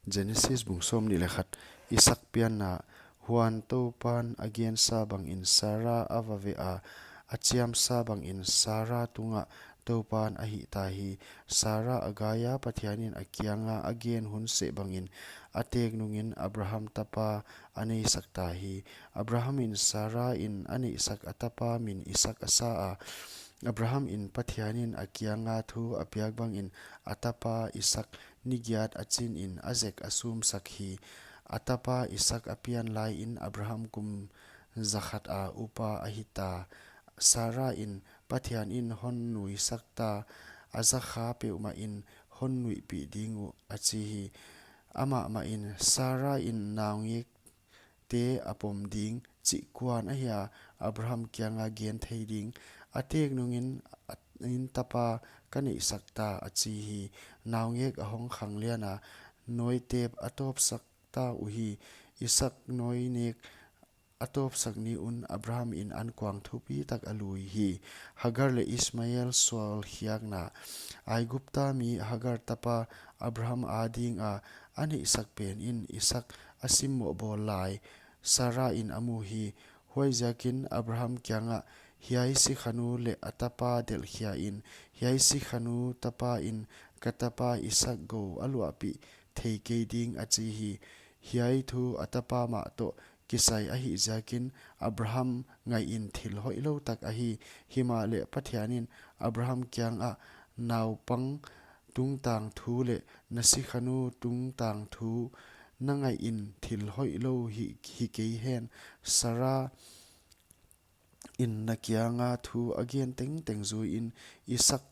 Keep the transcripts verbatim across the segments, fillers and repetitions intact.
Genesis bung sawmnih leh khat. Isak pianna. Huan Toupan a gensa bangin Sara a va veh a, a chiamsa bangin Sara tungah Toupan a hihta hi. Sara a gaia, Pathianin a kianga a gen hun seh bangin a tek nungin Abraham tapa a neisakta hi. Abrahamin Sarain a neihsak a tapa min Isak a sa a. Abrahamin Pathianin a kianga thu a piak bangin a tapa Isak ni giat a chinin a zek a sumsak hi. A tapa Isak a pian laiin Abraham kum zakhat a upa a hita. Sarain Pathianin hon nuisakta, a zakha peuhmahin hon nuihpih ding uh, a chi hi. Amah mahin Sarain naungek te a pom ding chih kuan ahia Abraham kianga gen thei ding? A tek nungin a, in tapa ka neihsakta, a chi hi. Naungek a hong khang liana, nawitep a tawpsakta uhi. Isak nawinek a tawpsak ni un Abrahamin ankuang thupitak a lui hi. Hagar leh Ismael sual khiakna. Aigupta mi Hagar tapa Abraham adinga a neihsak penin Isak a simmoh bawl lai Sarain a mu hi. Huaiziakin Abraham kiangah, hiai sikhanu leh a tapa delhkhiain, hiai sikhanu tapain ka tapa Isak gou a luahpih theikei ding, a chi hi. Hiai thu a tapa mah toh kisai ahih ziakin Abraham ngaihin thil hoihlou tak ahi. Himahleh Pathianin Abraham kiangah, naupang tungtang thu leh na sikhanu tungtang thu na ngaihin thil hoihlou hi, hi kei hen. Sarain na kianga thu a gen tengteng zuiin Isak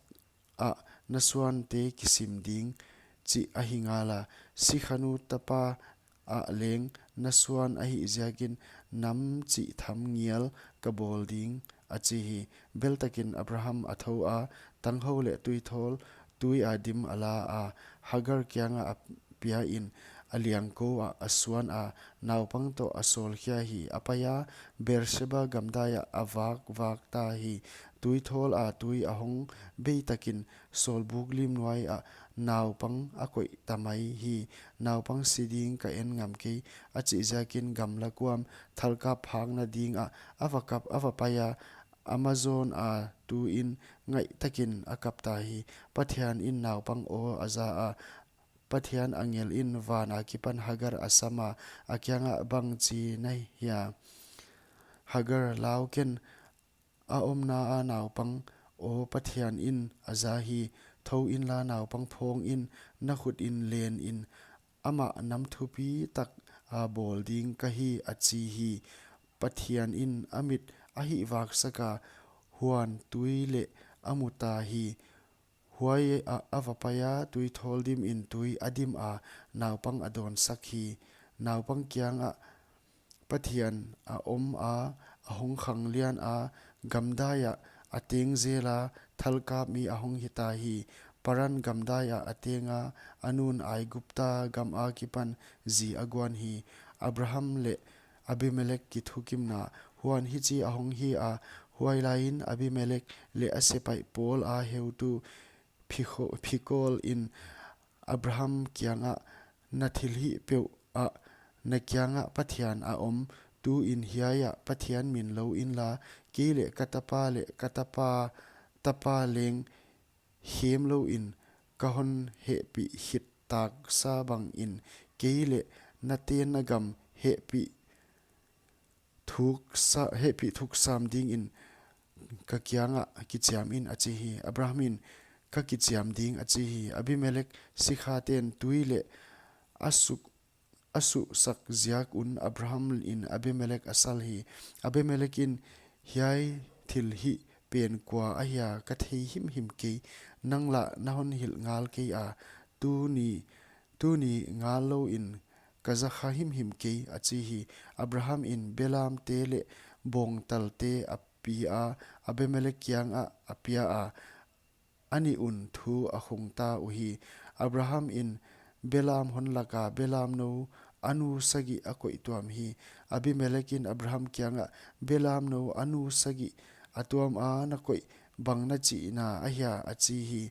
ah na suante kisim ding chih ahi ngala. Sikhanu tapa ah leng na suan ahih ziakin nam chih tham ngial ka bawl ding, a chi hi. Beltakin Abraham a thou a, tanghou leh tuithawl tui a dim a la a, Hagar kiangah a piain a liangkou ah a suan a, naupang toh a sawlkhia hi. A paia Beersheba gamdai ah a vakvakta hi. Tuithawl a tui a hong bei takin sawlbuk lim nuai ah naupang a koih ta mai hi. Naupang si ding ka en ngam kei, a chih ziakin gamla kuam thalkap phakna dingah a va kap, a va paia, a mazawn a tuin ngaih takin a kapta hi. Pathianin naupang aw a za a, Pathian angelin van akipan Hagar a sam a, a kiangah, bangchi na hia? Hagar, lau ken, a omna a naupang aw Pathianin a za hi. Thou inla naupang phawngin na khutin lenin amah nam thupitak a bawl ding ka hi, a chi hi. Pathianin a mit a hihvaksak a, huan tui leh a muta hi. Huai ah a va paia, tuithawl dimin tui a dim a, naupang a dawnsak hi. Naupang kiangah Pathian a om a, a hong khang lian a, gamdai ah a teng zel a, thalkap mi a hong hita hi. Paran gamdai ah a teng a, a nun Aigupta gam akipan zi a guan hi. Abraham leh Abimelek kithukimna. Huan hichi a hong hi a, huailaiin Abimelek leh a sepaih pawl a heutu Phiko-, Phikol in Abraham kiangah, na thilhih peuh ah na kiangah Pathian a om. Tuin hiai ah Pathian min lou inla, kei leh ka tapa leh ka tapa tapa leng khem louin ka hon hehpih khit taksa bangin kei leh na ten na gam hehpih thuk sa-, hehpih thuk sam dingin ka kiangah kichiam in, a chi hi. Abrahamin, ka kichiam ding, a chi hi. Abimelek sikhaten tui leh a suk, a suhsak ziak un Abrahamin Abimelek a sal hi. Abimelekin, hiai thilhih pen kua ahia ka thei himhim kei, nang lah na hon hilh ngal kei a, tuni, tuni ngal louin ka zakha himhim kei, a chi hi. Abrahamin belamte leh bawngtalte a pi a, Abimelek kiangah a pia a, a nih un thu a khungta uhi. Abrahamin belam hon laka belamnou a nu sagih a koih tuam hi. Abimelekin Abraham kiangah, belamnou a nu sagih a tuam a na koih bang na chihna ahia, a chi hi.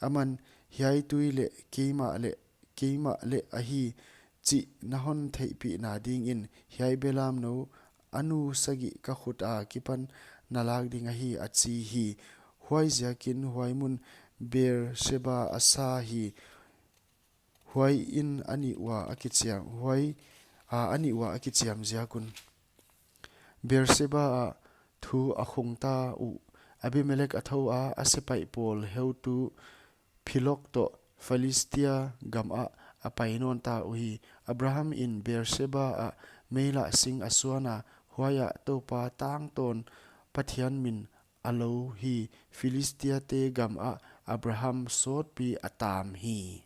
Aman, hiai tui leh keimah leh keimah leh ahi chih na hon theihpihna dingin hiai belamnou a nu sagih ka khut akipan na lak ding ahi, a chi hi. Huaiziakin huai mun Beersheba a sa hi. Huai in a nih ua a kichiam, huai a, a nih ua a kichiam ziak un. Beersheba ah thu a khungta uh. Abimelek a thou a, a sepaih pawl heutu Philok toh Philistia gam ah a pai nawnta uhi. Abraham in Beersheba ah meilah sing a suan a, huaiah Toupa tangtawn Pathian min a lou hi. Philistiate gam ah Abraham sawtpi a tam hi.